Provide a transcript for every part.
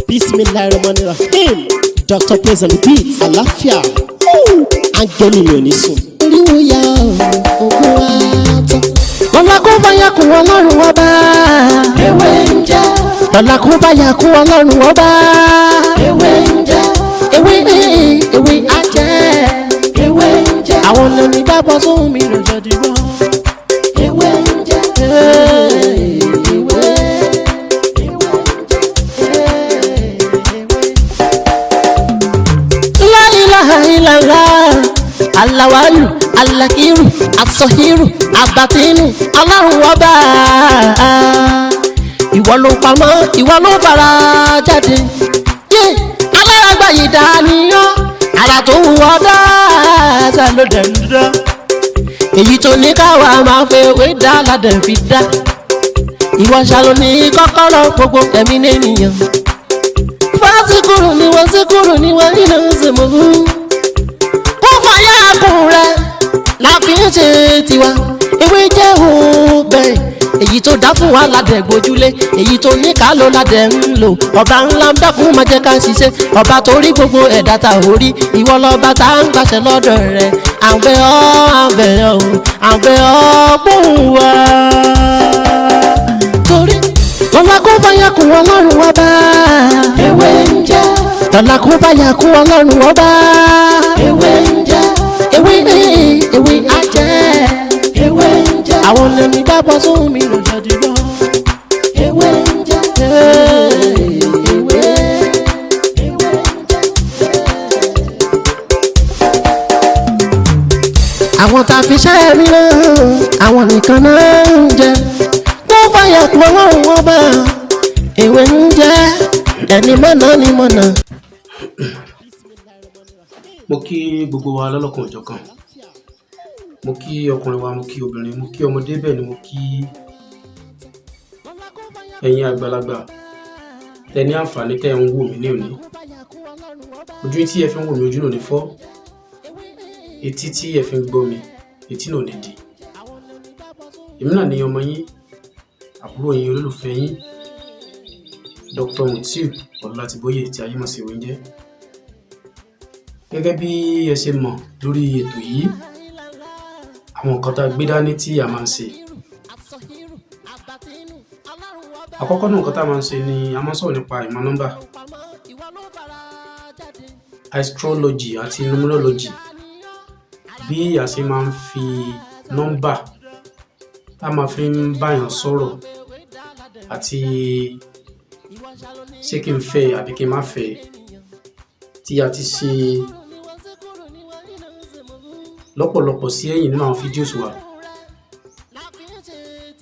Bismillahirrahmanirrahim. Dr. Praise and Beat. Àlàáfíà. Áńgẹ́lì mi ò ní sùn. Oríwo ya ògùn wa tán. Lọ́la kó bá yà kún Ọlọ́run ọba. Ewé ń jẹ́. Lọ́la kó bá yà kún Ọlọ́run ọba. Ewé ń jẹ́. Ewé ewé ajẹ́. Ewé ń jẹ́. Àwọn lẹ́ni dábọ̀ sóhun mi rò jọ̀dí wọ́n. Ewé ń jẹ́. Ewé. La ilaha illallah. Alawalu, alakiru, asọhiru, abatinu, Ọlọ́run ọba. Ìwọ ló pamọ́, ìwọ ló fara jáde. Yé alárágbá yìí dániyán, ara tó wù ọ́ dáadáa ló dẹ̀ ń dán. Èyí tó ní káwa máa fẹ́ wé dá ládẹ̀ fi dá. Ìwọ ṣàlò ní kọ́kọ́rọ́ gbogbo ẹ̀mí nìyẹn. Fásikúrú ni wọ́n síkúrú ni wọ́n nínú ìsìnkú. Kó fàyà kùn rẹ̀ la fi ń ṣe tiwa. Ewé jẹ́ òun bẹ́ẹ̀. Èyí tó dá fún wa ládẹ̀ gbójúlé. Èyí tó ní ká ló ládẹ̀ ń lò. Ọba ńlá ń dákun máa jẹ́ ká ṣiṣẹ́. Ọba tó rí gbogbo ẹ̀dá ta ò rí. Ìwọ lọ́ba tá ń gbàṣẹ lọ́dọ̀ rẹ̀. À ń bẹ̀ ọ́, à ń bẹ̀ ọ́, à ń bẹ̀ ọ́ gbóhùn wa. Torí lọ́la kó bá yà kún Ọlọ́run ọba. Ewé ń jẹ́. Lọ́la kó bá yà kún Ọlọ́run ọba. Ewé ń jẹ́. Ewé ewé ajẹ́. Ewé ń jẹ́. Àwọn lẹ́ni dábọ̀ sóhun mi rò jọ̀dí lọ. Ewé ń jẹ́. Ewé. Àwọn tá a fi ṣẹ́ mi náà, àwọn nìkan náà ń jẹ. Kó bá yà kún Ọlọ́run ọba. Ewé ń jẹ́ ẹni mọ̀nà ni mọ̀nà. Mo kí gbogbo wa lọ́lọ́kan òjọ̀kan. Mo kí ọkùnrin wa, mo kí obìnrin, mo kí ọmọdé, bẹ́ẹ̀ ni mo kí ẹ̀yin àgbàlagbà tẹ ní àǹfààní tẹ́ ń wò mí ní òní. Ojú tí ẹ fi ń wò mí, ojú náà ò ní fọ́. Etí tí ẹ fi ń gbọ́ mi, etí náà ò ní di. Èmi náà ni ọmọ yín, àbúrò yín, olólùfẹ́ yín, Dr. Mutiu Ọlátìbóyè tí ayé mọ̀ sí Oúnjẹ. Gẹ́gẹ́ bí ẹ ṣe mọ̀ lórí ètò yìí, àwọn nǹkan tá a gbé dání tí a máa ń ṣe. Àkọ́kọ́ náà, nǹkan tá a máa ń ṣe ni a máa ń sọ̀rọ̀ nípa ìmọ̀ nọ́mbà, astrology àti numerology, bí a ṣe máa ń fi nọ́mbà tá a máa fi ń báyàn sọ̀rọ̀ àti ṣé kí n fẹ́ àbí kí n má fẹ́, tí a ti ṣe lọ́pọ̀lọpọ̀ sí ẹ̀yìn nínú àwọn fídíòs wa.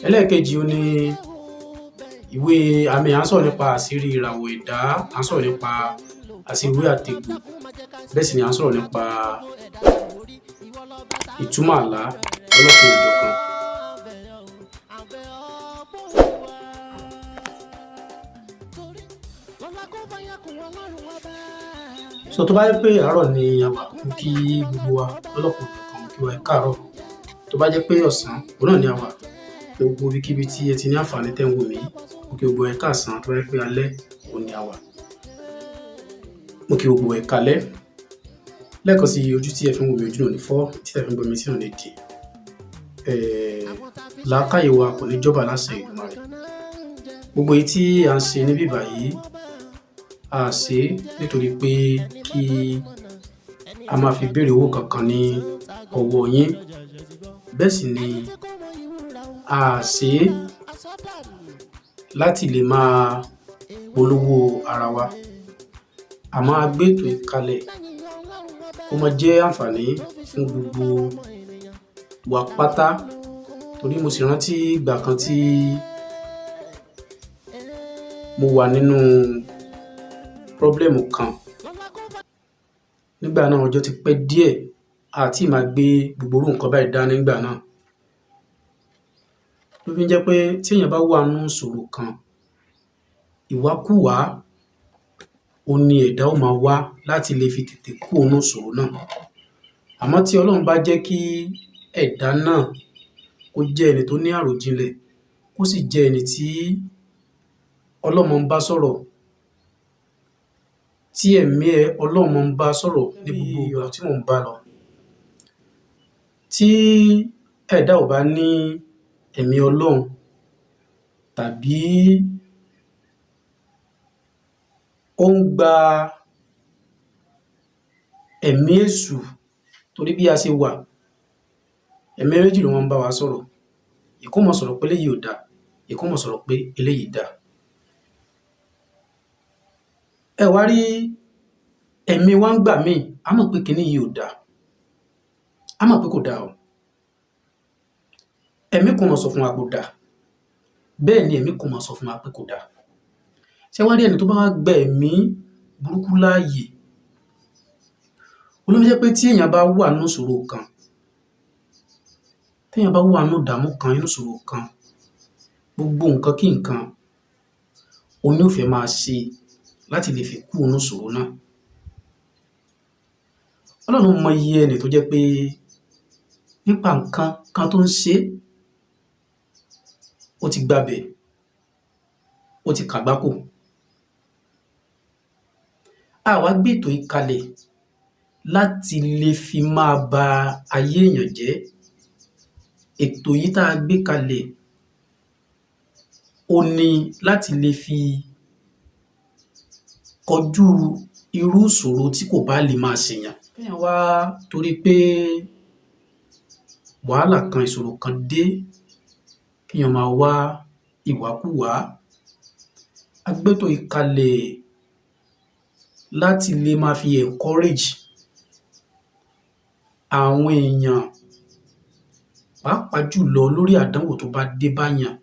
Ẹlẹ́ẹ̀kejì ó ní ìwé àmì, à ń sọ̀rọ̀ nípa àṣírí ìràwọ̀ ẹ̀dá, à ń sọ̀rọ̀ nípa àṣírí ìwé àtegbò, bẹ́ẹ̀ sì ni à ń sọ̀rọ̀ nípa ìtumọ̀ àlá ọlọ́kan òjọ̀kan. So tó bá jẹ́ pé àárọ̀ ni a wà, mo kí gbogbo wa lọ́lọ́kan òjọ̀kan, mo kí wa ẹ káàárọ̀. Tó bá jẹ́ pé ọ̀sán, òun náà ni a wà, gbogbo ibikíbi tí ẹ ti ní àǹfààní tẹ́ ń wò mí, mo kí gbogbo ẹ káàsán. Tó bá jẹ́ pé alẹ́, òun ni a wà, mo kí gbogbo ẹ káalẹ́. Lẹ́ẹ̀kan sí, ojú tí ẹ fi ń wò mí, ojú náà ò ní fọ́, tí ẹ fi ń gbọ́ mi, tí náà ò ní di. Làákàyè wa kò ní jọba láṣẹ Èdùmàrè. Gbogbo èyí tí à ń ṣe níbí báyìí, a ṣe é nítorí pé kí a máa fi béèrè owó kankan ní ọwọ́ yín. Bẹ́ẹ̀ sì ni a ṣe é láti lè máa polówó ara wa. Àmọ́ a gbé ètò yìí kalẹ̀ kó máa jẹ́ àǹfààní fún gbogbo wa pátá. Torí mo sì rántí ìgbà kan tí mo wà nínú problem kan. Nígbà náà, ọjọ́ ti pẹ́ díẹ̀, a tí máa gbé gbogbo irú nǹkan báyìí dání nígbà náà. Ló fi ń jẹ́ pé tí èèyàn bá wà nínú ìṣòro kan, ìwákùwà ó ní ẹ̀dá ó máa wá láti lè fi tètè kúrò nínú ìṣòro náà. Àmọ́ tí Ọlọ́run bá jẹ́ kí ẹ̀dá náà kó jẹ́ ẹni tó ní àròjinlẹ̀, kó sì jẹ́ ẹni tí Ọlọ́run máa ń bá sọ̀rọ̀. Tí ẹ̀mí ẹ Ọlọ́run máa ń bá sọ̀rọ̀ ní gbogbo ìgbà tí mò ń bá lọ. Tí ẹ̀dá ò bá ní ẹ̀mí Ọlọ́run tàbí ó ń gba ẹ̀mí èṣù, torí bí a ṣe wà, ẹ̀mí méjì ló máa ń bá wa sọ̀rọ̀. Ìkan ó máa sọ̀rọ̀ pé eléyìí ò dáa, ìkan ó máa sọ̀rọ̀ pé eléyìí dáa. Ẹ wá rí ẹ̀mí wa ń gbà míì, á mọ̀ pé kiní yìí ò dáa, á mọ̀ pé kò dáa o. Ẹ̀mí kan ó máa sọ fún wa pé ó dáa, bẹ́ẹ̀ ni ẹ̀mí kan ó máa sọ fún wa pé kò dáa. Ṣé wá rí ẹni tó bá wá gba ẹ̀mí burúkú láàyè? Òun ló fi jẹ́ pé tí èèyàn bá wà nínú ìṣòro kan, téèyàn bá wà nínú ìdààmú kan, nínú ìṣòro kan, gbogbo nǹkan kí nǹkan òun ni ó fẹ́ máa ṣe láti lè fi kúrò nínú ìṣòro náà. Ọlọ́run mọ iye ẹni tó jẹ́ pé nípa nǹkan kan tó ń ṣe é, ó ti gbabẹ̀, ó ti kàgbákò. A wá gbé ètò yìí kalẹ̀ láti lè fi máa ba ayé èèyàn jẹ́. Ètò yìí tá a gbé kalẹ̀ ó ní láti lè fi kọjú irú ìṣòro tí kò bá lè máa ṣèyàn. Kéèyàn wá torí pé wàhálà kan, ìṣòro kan dé, kéèyàn máa wá ìwákúwàá. A gbétò yìí kalẹ̀ láti lè máa fi encourage àwọn èèyàn, pàápàá jùlọ lórí àdánwò tó bá dé báyàn.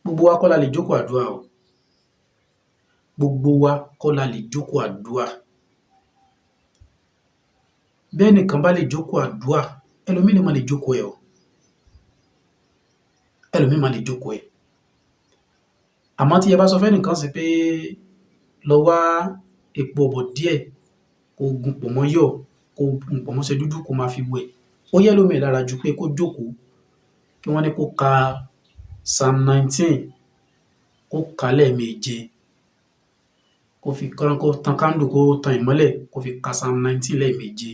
Gbogbo wa kọ́ la lè jókòó àdúrà o. Gbogbo wa kọ́ la lè jókòó àdúrà. Bẹ́nìkan bá lè jókòó àdúrà, ẹlòmíì lè má lè jókòó ẹ̀ o. Ẹlòmíì má lè jókòó ẹ̀. Àmọ́ tí ẹ bá sọ fẹ́nìkan sí pé lọ wá epo ọ̀bọ̀ díẹ̀, kó gun pọ̀ mọ́ yọ̀, kó gun pọ̀ mọ́ṣẹ dúdú, kó máa fi wẹ̀, ó yẹ́ lómi lára ju pé kó jókòó kí wọ́n ní kó ka Psalm 19, kó kà á lẹ́ẹ̀méje, kó fi kó tan candle, kó tan ìmọ́lẹ̀, kó fi ka Psalm 19 lẹ́ẹ̀méje.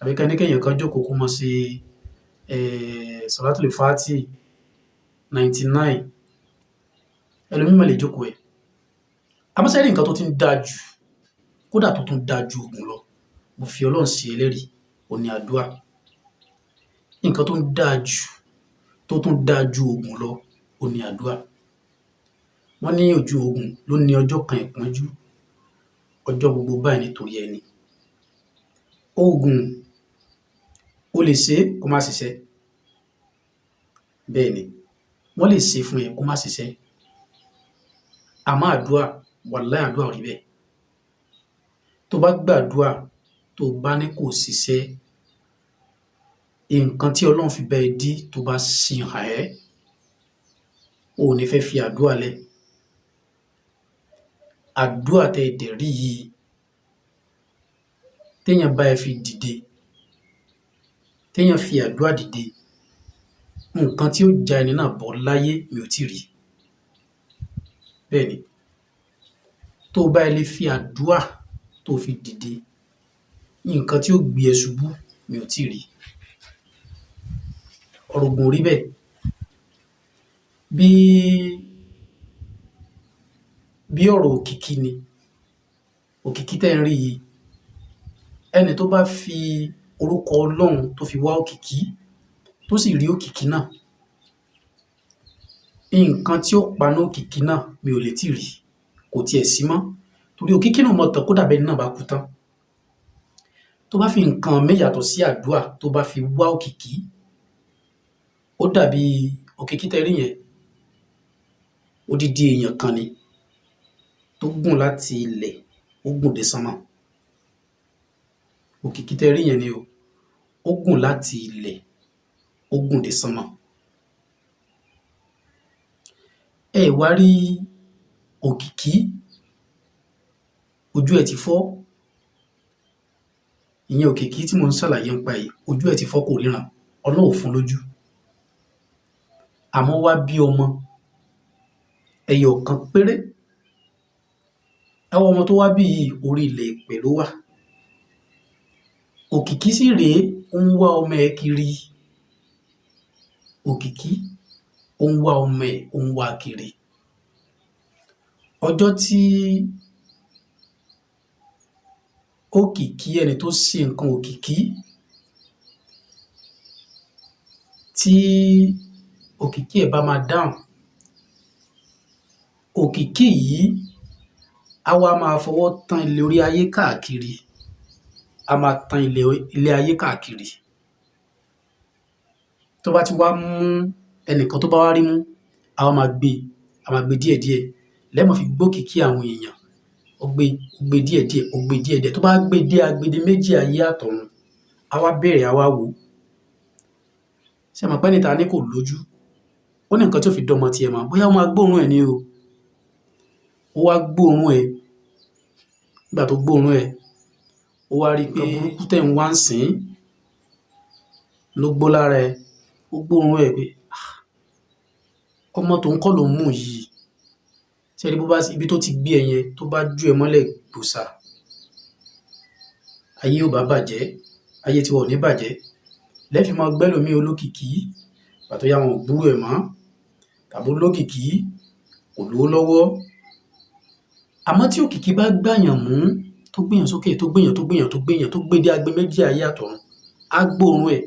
Àbí ká ní kéèyàn kan jókòó kó máa ṣe Salatul Fati 99, ẹlòmíì má lè jókòó ẹ̀. Àmọ́ ṣé ẹ rí nǹkan tó ti ń dáa jù, kódà tó tún dáa ju òògùn lọ, mo fi Ọlọ́run ṣe ẹlẹ́rìí, òun ni àdúrà. Nǹkan tó ń dáa jù, tó tún dáa ju òògùn lọ, òun ni àdúrà. Wọ́n ní ojú òògùn ló ní ọjọ́ kan ìpọ́njú, ọjọ́ gbogbo báyìí nítorí ẹni. Òògùn, o lè ṣe é kó má ṣiṣẹ́. Bẹ́ẹ̀ ni, wọ́n lè ṣe fún ẹ kó má ṣiṣẹ́. Àmọ́ àdúrà, wàláì àdúrà ò rí bẹ́ẹ̀. Tó bá gbàdúrà, tó bá ní kò ṣiṣẹ́, nǹkan tí Ọlọ́run fi bá ẹ dí tó bá ṣì hàn ẹ́, o ò ní fẹ́ fi àdúrà lẹ̀. Àdúrà tẹ́ ẹ dẹ̀ rí yìí, téèyàn bá ẹ fi dìde, téèyàn fi àdúrà dìde, nǹkan tí ó já ẹni náà bọ́ láyé mi ò tíì rí. Bẹ́ẹ̀ ni, tó bá ẹ lè fi àdúrà tó fi dìde, nǹkan tí ó gbé ẹ ṣubú mi ò tíì rí. Ọ̀rọ̀ ògùn ò rí bẹ́ẹ̀. Bí ọ̀rọ̀ òkìkí ni, òkìkí tẹ́ ẹ ń rí yìí, ẹni tó bá fi orúkọ Ọlọ́run tó fi wá òkìkí, tó sì rí òkìkí náà, nǹkan tí ó paná òkìkí náà mi ò lè tíì rí, kò tiẹ̀ sí mọ́. Torí òkìkí náà mọ̀ tán kódà bẹ́ni náà bá kú tán. Tó bá fi nǹkan míì yàtọ̀ sí àdúrà tó bá fi wá òkìkí, ó dàbí òkìkí tẹ́ ẹ rí yẹn, odidi èèyàn kan ni tó gùn láti ilẹ̀, ó gùn dé sánmọ̀. Òkìkí tẹ́ ẹ rí yẹn ni o, ó gùn láti ilẹ̀, ó gùn dé sánmọ̀. Ẹ wá rí òkìkí, ojú ẹ̀ ti fọ́. Ìyẹn òkìkí tí mò ń ṣàlàyé nípa yìí, ojú ẹ̀ ti fọ́, kò ríran, Ọlọ́run ò fún lójú. Àmọ́ wá bí ọmọ ẹyọ kan péré. Ẹ wá ọmọ tó wá bí yìí, orí ilẹ̀ ìpè ló wà. Òkìkí sì rèé, ó ń wá ọmọ ẹ̀ kiri. Òkìkí ó ń wá ọmọ ẹ̀, ó ń wá kiri. Ọjọ́ tí òkìkí, ẹni tó ṣe nǹkan òkìkí, tí òkìkí ẹ̀ bá máa dáhùn, òkìkí yìí á wá máa fọwọ́ tán ilẹ̀ orí ayé káàkiri, á máa tán ilé ayé káàkiri. Tó bá ti wá mú ẹnìkan tó bá wá rí mú, á wá máa gbé, á máa gbé díẹ̀díẹ̀. Lẹ́mọ̀ fi gbókìkí àwọn èèyàn. Ó gbé, ó gbé díẹ̀díẹ̀, ó gbé díẹ̀díẹ̀. Tó bá gbé dé agbede méjì ayé àtọ̀run, á wá bẹ̀rẹ̀, á wá wò ó. Ṣé ẹ mọ̀ pé ẹni ta ní kò lójú? Ó ní nǹkan tí ó fi dọ́mọ tiẹ̀ mọ̀. Bóyá ó máa gbóòórùn ẹ̀ ni o. Ó wá gbóòórùn ẹ̀. Nígbà tó gbóòórùn ẹ̀, ó wá rí i pé burúkú tẹ̀ ń wá ń sìn ló gbó lára ẹ̀. Ó gbóòórùn ẹ̀ pé, "Ah, ọmọ tòun kọ́ ló ń mú yìí." Ṣé ẹ rí bó bá ibi tó ti gbé ẹ yẹn, tó bá jú ẹ mọ́lẹ̀ gbòòsà, ayé ò bá bàjẹ́, ayé tiwa ò ní bàjẹ́. Lẹ́ẹ̀fi máa gbẹ́lòmíì olókìkí, ìgbà tó yá wọn ò gbúrò ẹ̀ mọ́, tàbí olókìkí kò lówó lọ́wọ́. Àmọ́ tí òkìkí bá gbàyàn mú, tó gbéyàn sókè, tó gbéyàn, tó gbéyàn, tó gbéyàn, tó gbé dé agbe méjì ayé àtọ̀run, á gbóòórùn ẹ̀.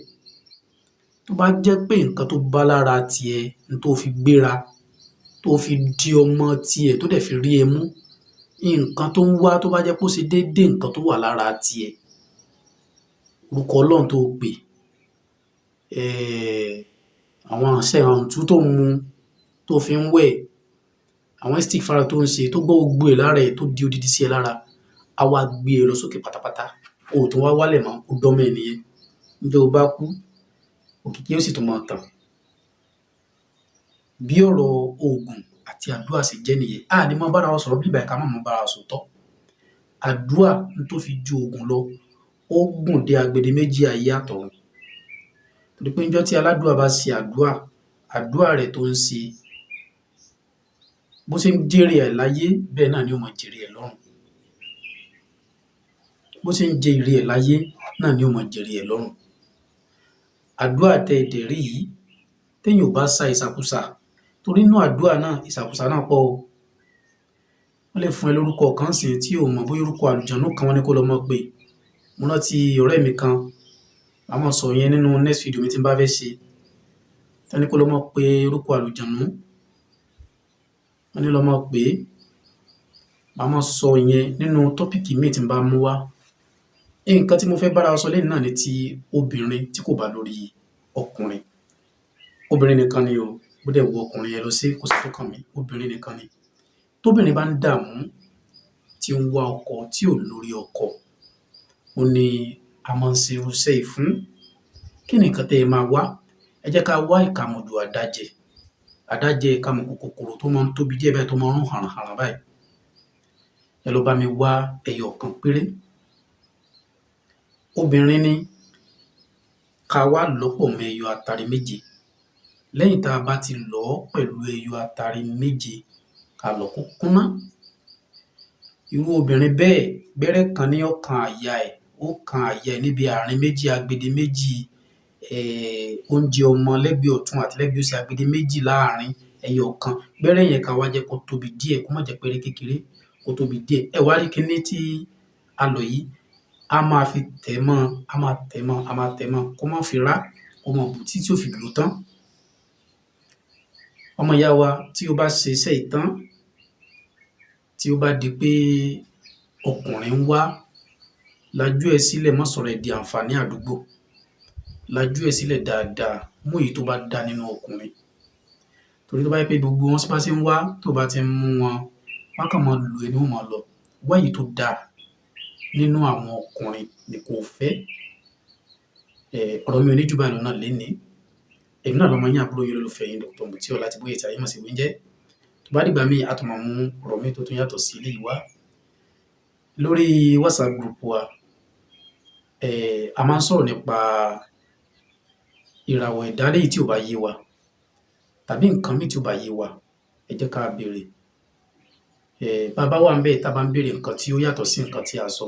Tó bá jẹ́ pé nǹkan tó bá lára tiẹ̀ ní tó fi gbéra, tó fi di ọmọ tiẹ̀, tó dẹ̀ fi rí ẹ mú, nǹkan tó ń wá tó bá jẹ́ pé ó ṣe déédé nǹkan tó wà lára tiẹ̀, orúkọ Ọlọ́run tó pè, àwọn àṣẹ àǹtú tó ń mu, tó fi ń wẹ̀, àwọn istikfar tó ń ṣe, tó gbọ́ gbogbo ẹ̀ lára ẹ̀, tó di odidi sí ẹ lára, á wá gbé ẹ lọ sókè pátápátá. O ò tún wá wálẹ̀ mọ́, ó dọ́mọ ẹ nìyẹn. Níjọ́ o bá kú, òkìkí ó sì tún máa tàn. Bí ọ̀rọ̀ oògùn àti àdúrà ṣe jẹ́ nìyẹn. A ní máa bára wa sọ̀rọ̀ bí ìgbà ká má máa bára wa sòótọ́. Àdúrà ń tó fi ju oògùn lọ, ó gùn dé agbede méjì ayé àtọ̀run. Torí pé níjọ́ tí aládùúrà bá ṣe àdúrà, àdúrà rẹ̀ tó ń ṣe, bó ṣe ń jèrè ẹ̀ láyé, bẹ́ẹ̀ náà ni ó máa jèrè ẹ̀ lọ́run. Bó ṣe ń jẹ èrè ẹ̀ láyé, náà ni ó máa jèrè ẹ̀ lọ́run. Àdúrà tẹ dẹ̀ rí yìí, téèyàn ò bá sa ìsàkúsà, torí inú àdúrà náà, ìsàkúsà náà pọ̀ o. Wọ́n lè fún ẹ lórúkọ kan sìn tí o mọ̀ bóyá orúkọ àlùjànnú kan wọ́n ní kó lọ mọ̀ pé. Mo rántí ọ̀rẹ́ mi kan, màá máa sọ yẹn nínú next video mi tí n bá fẹ́ ṣe. Wọ́n ní kó lọ mọ̀ pé orúkọ àlùjànnú. Wọ́n ní lọ mọ̀ pé. Màá máa sọ yẹn nínú topic mi tí n bá mú wá. Nǹkan tí mo fẹ́ bára wa sọ lónìí náà ni ti obìnrin tí kò bá lórí ọkùnrin. Obìnrin nìkan ni o. Bó dẹ̀ wo ọkùnrin yẹn lọ sí, kò sí tó kàn mí. Obìnrin nìkan ni. Tóbìnrin bá ń dààmú, tí ó ń wá ọkọ, tí ò lórí ọkọ, ó ní a máa ń ṣe irú iṣẹ́ yìí fún. Kí ni nǹkan tí ẹ máa wá? Ẹ jẹ́ ká wá ìkàmọ̀dù àdájẹ. Àdájẹ ìkàmọ̀kò kòkòrò tó máa ń tóbi díẹ̀ báyìí, tó máa ń rún hàrànhàràn báyìí. Ẹ lọ bá mi wá ẹyọ kan péré. Obìnrin ni ká wá lọ́pọ̀ mọ́ ẹyọ atare méje. Lẹ́yìn tá a bá ti lọ̀ ọ́ pẹ̀lú ẹyọ atare méje, ká lọ̀ kó kúnná. Irú obìnrin bẹ́ẹ̀, gbẹ́rẹ́ kan ní ọ̀kan àyà ẹ̀, ó kan àyà ẹ̀ níbi àárín méjì agbede méjì, oúnjẹ ọmọ lẹ́gbẹ̀ẹ́ ọ̀tún àti lẹ́gbẹ̀ẹ́ òsì agbede méjì láàárín ẹyọ kan. Gbẹ́rẹ́ yẹn ká wá jẹ́ kó tóbi díẹ̀, kó má jẹ́ péré kékeré, kó tóbi díẹ̀. Ẹ wá rí kíní tí a lọ̀ yìí, a máa fi tẹ̀ mọ́, a máa tẹ̀ mọ́, a máa tẹ̀ mọ́, kó má fi rá, kó má bù títí ó fi lò tán. Ọmọ ìyá wa, tí o bá ṣe iṣẹ́ yìí tán, tí ó bá di pé ọkùnrin ń wá, lajú ẹ sílẹ̀, má sọ̀rọ̀ ẹ di àǹfààní àdúgbò. Lajú ẹ sílẹ̀ dáadáa, mú èyí tó bá dá nínú ọkùnrin. Torí tó bá jẹ́ pé gbogbo wọn bá ṣe ń wá, tó bá ti ń mú wọn, wọ́n kàn máa lù ẹ́ ní wọ́n máa lọ. Wá èyí tó dá nínú àwọn ọkùnrin ni kò fẹ́. Ọ̀rọ̀ mi ò ní jù báyìí lọ náà lénìí. Èmi náà lọmọ yín, àbúrò yín, olólùfẹ́ yín, Dr. Mutiu Ọlátìbóyè tí ayé mọ̀ sí Wíńjẹ́. Tó bá dìgbà míì, a tún máa mú ọ̀rọ̀ mi tó tún yàtọ̀ sí eléyìí wá. Lórí WhatsApp group wa, a máa ń sọ̀rọ̀ nípa ìràwọ̀ ẹ̀dá léyìí tí ò bá yé wa, tàbí nǹkan míì tí ò bá yé wa, ẹ jẹ́ ká béèrè. Bàbá wà ń bẹ̀ tá a bá ń béèrè nǹkan tí ó yàtọ̀ sí nǹkan tí a sọ,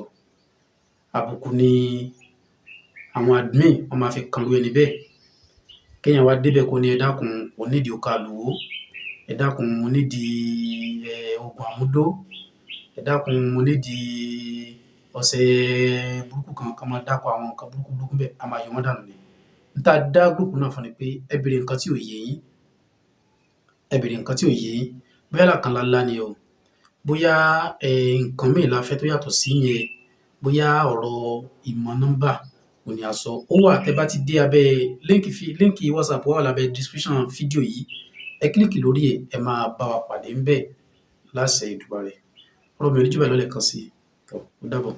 àbùkù ni àwọn admin wọ́n máa fi kan irú ẹni bẹ́ẹ̀. Kéèyàn wá débẹ̀ kó ní, "Ẹ dákun, mo nídìí òka àlùwó, ẹ dákun, mo nídìí oògùn àmúdó, ẹ dákun, mo nídìí ọṣẹ burúkú kan," kán máa dákọ àwọn nǹkan burúkú burúkú bẹ́ẹ̀, a máa yọ wọ́n dànù ni. N tá a dá group náà fún ni pé ẹ béèrè nǹkan tí ò yé yín, ẹ béèrè nǹkan tí ò yé yín, bóyá làkàn lálá ni o, bóyá nǹkan míì la fẹ́ tó yàtọ̀ sí yẹn, bóyá ọ̀rọ̀ ìmọ̀ nọ́mbà òun ni a sọ. Ó wà, tẹ́ bá ti dé abẹ́ link, fi link WhatsApp wà lábẹ́ description fídíò yìí, ẹ click lórí ẹ̀, ẹ máa bá wa pàdé ńbẹ̀ láṣẹ Èdùmàrè. Ọ̀rọ̀ mi ò ní jù báyìí lọ lẹ́ẹ̀kan sí i. Ó dàbọ̀.